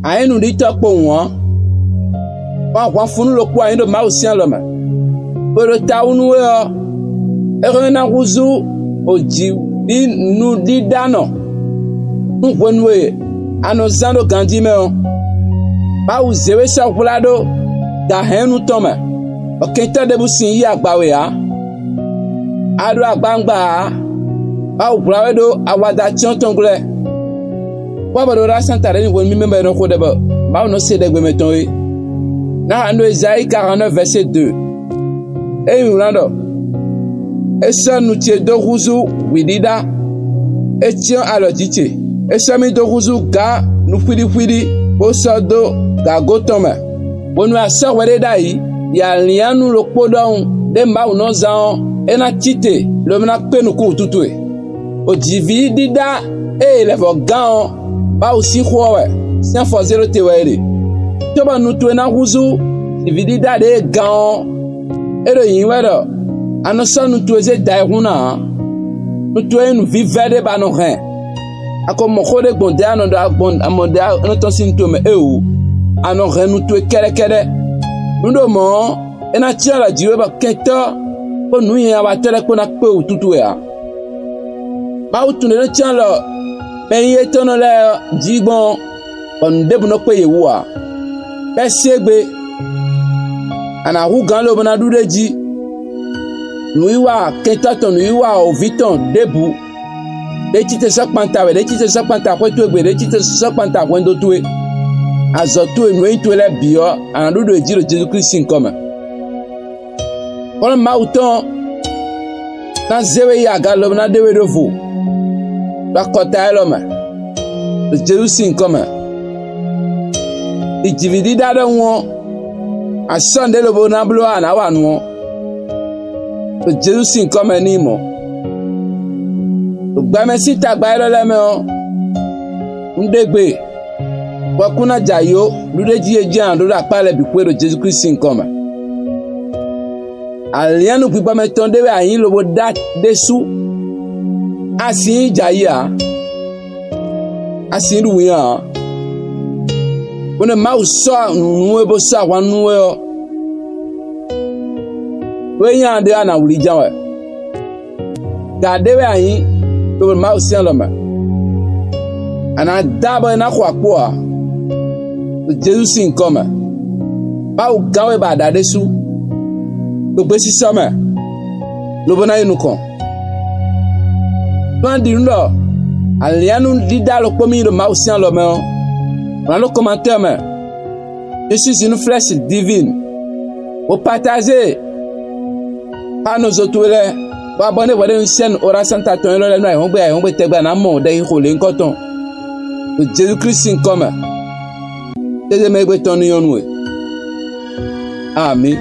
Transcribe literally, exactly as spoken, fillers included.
A nyǐ nǔɖitɔ́ kpowun ǎ, bɔ ahwanfunnú ɖokpó a nyǐ ɖo Mawu sín alɔ mɛ. Xwe ɖo ta wú nú we ɔ́, é hɛn ná húzú òjǐví nǔɖíɖánɔ nú hwenu e a nɔ zán ɖó ganjí mɛ ɔ́. Mawu zé we sɔ́ hwlá ɖó gǎnhɛnnú tɔn mɛ, bɔ kɛntɔ́ ɖěbǔ sin yí agba we ǎ. A ɖo agbawungba ǎ; Mawu hwlá we ɖó awada cyɔ́n tɔn glɔ́. Kpɔ́ bɔ ɖo ɖó asán ta ɖě ní hwenu mímɛ́ bɔ è nɔ xo ɖɛ bɔ Mawu nɔ se ɖɛgbɛ mɛtɔn é. Ná xá nú Ezayíi karannɛ́ vɛ̌sé dó. É nyí wlán ɖɔ: É sɔ́ nu ce dó húzú wǐɖíɖá; é cyɔ́n alɔ jǐ ce; é sɔ́ mì dó húzú gǎ nǔxwíɖíxwíɖí, bó sɔ́ dó gǎgó tɔn mɛ. Hwenu e a sɔ́ hwɛ ɖé ɖ'ayǐ, yi alǐannu ɖokpó ɖɔhun ɖě Mawu nɔ zán ɔ́, é ná cí te, lobo ná kpé nukún wǔtu towe. Òjǐví ɖíɖá e è lɛ̌ vɔ́ gán ɔ́, Mawu sín xó ɔ́ wɛ, sín afɔ zé ɖó te wɛ é ɖe. Cóbɔ nu towe ná húzú jǐví ɖíɖá ɖě e gán ɔ́, é ɖo nyǐnyí wɛ ɖɔ a nɔ sɔ́ nu towe zé da ayihún ná ǎ. Nu towe nyí nǔvívɛ́ ɖé bɔ a nɔ hɛn. A ko mɔ xó ɖé gbɔn dɛ̌ a nɔ ɖɔ a gbɔn a mɔ dɛ̌ a nɔ tɔ́n sín nu towe mɛ éeǒ; a nɔ hɛn nu towe kɛ́ɖɛ́kɛ́ɖɛ́. Nǔ ɖo mɔ̌ ɔ́, é ná cyɔ́n alɔ jǐ we bɔ kɛntɔ́ kpó nǔ nyanya watɔ́ lɛ́ɛ kpó ná kpé wǔ tútu wɛ ǎ. Mawu tunwun ɖě nɔ cyɔ́n alɔ mɛ e nyí étɔ́nnɔ lɛ́ɛ jí gbɔn ɔ́, bɔ nǔ ɖěbǔ nɔ kpé yě wú ǎ. Bɛ́ sí égbé, a nǎ hú gǎn lobo ná ɖu ɖ'é jí. Nǔwiwa kɛntɔ́ tɔn nǔwiwa wɔ̌ví tɔn ɖěbǔ, ɖě cí te sɔ́ kpanta wɛ, ɖě cí te sɔ́ kpanta xwé towe gbe, ɖě cí te sɔ́ kpanta hwɛndo towe. Azɔ̌ towe nǔ e nyí towe lɛ́ɛ bǐ ɔ́, a nǎ ɖu ɖo yě jí ɖo Jezu Klísu sín nyǐkɔ mɛ. Xɔ́lɔ́ Mawu tɔn ná zé we yi aga lobo ná ɖe we ɖó vo ɖo akɔta élɔ́ mɛ, ɖo Jezu sín nyǐkɔ mɛ. Ɖi jǐví ɖíɖá ɖɔhun ɔ́, a sɔ́ nǔɖé lobo ná bló ɔ́, a nǎ wa nǔ ɔ́, ɖo Jezu sín nyǐkɔ mɛ ní mɔ. Ɖo gbɛmɛ sín tagba élɔ́ lɛ́ɛ mɛ ɔ́, un ɖe gbe, bɔ kún ná jɛ ayǐ ó, nǔɖéjí e jɛ́n a ɖǒ ɖo akpá lɛ́ɛ bǐ xwé ɖo Jezu Klísu sín nyǐkɔ mɛ. Alǐannu gbígbɔ́ mɛ tɔn ɖé wɛ a nyǐ lobo ɖa ɖésú. A sǐ nyí jɛ ayǐ ǎ; a sǐ ɖu winnyá ǎ. Hwenu e Mawu sɔ́ nǔ nú we bó sɔ́ ahwan nú we ɔ́, nú é nyí a ɖe ɔ́, a nǎ wlí ján wɛ. Gǎ ɖé wɛ a nyǐ ɖo Mawu sín alɔ mɛ; a nǎ da bɔ é ná xo akpó ǎ, ɖo Jezu sín nyǐkɔ mɛ. Mawu gán we bɔ a ɖǎ ɖésú, ɖo gbesisɔ mɛ, lobo ná yi nukɔn. Nú a ɖi nǔ ɖɔ alǐannu ɖíɖá ɖokpó mì ɖo Mawu sín alɔ mɛ ɔ́, wlǎn ɖó kɔmatɛ́ mɛ. Je suis une flèche divine. Bo partager xá nɔzo towe lɛ́ɛ, bɔ abɔ́ nú hwɛɖénu sɛ́n Orasanta tɔn élɔ́ lɛ́ɛ nú ayǐhɔ́ngbe ayǐhɔ́ngbe tɛgbɛ a nǎ mɔ ɖɛxixo lěhunkɔtɔn ɖo Jezu Klísu sín nyǐkɔ mɛ. Tɛ́ntin mɛ e gbé tɔn ní nyɔ́ nú we. Amǐ.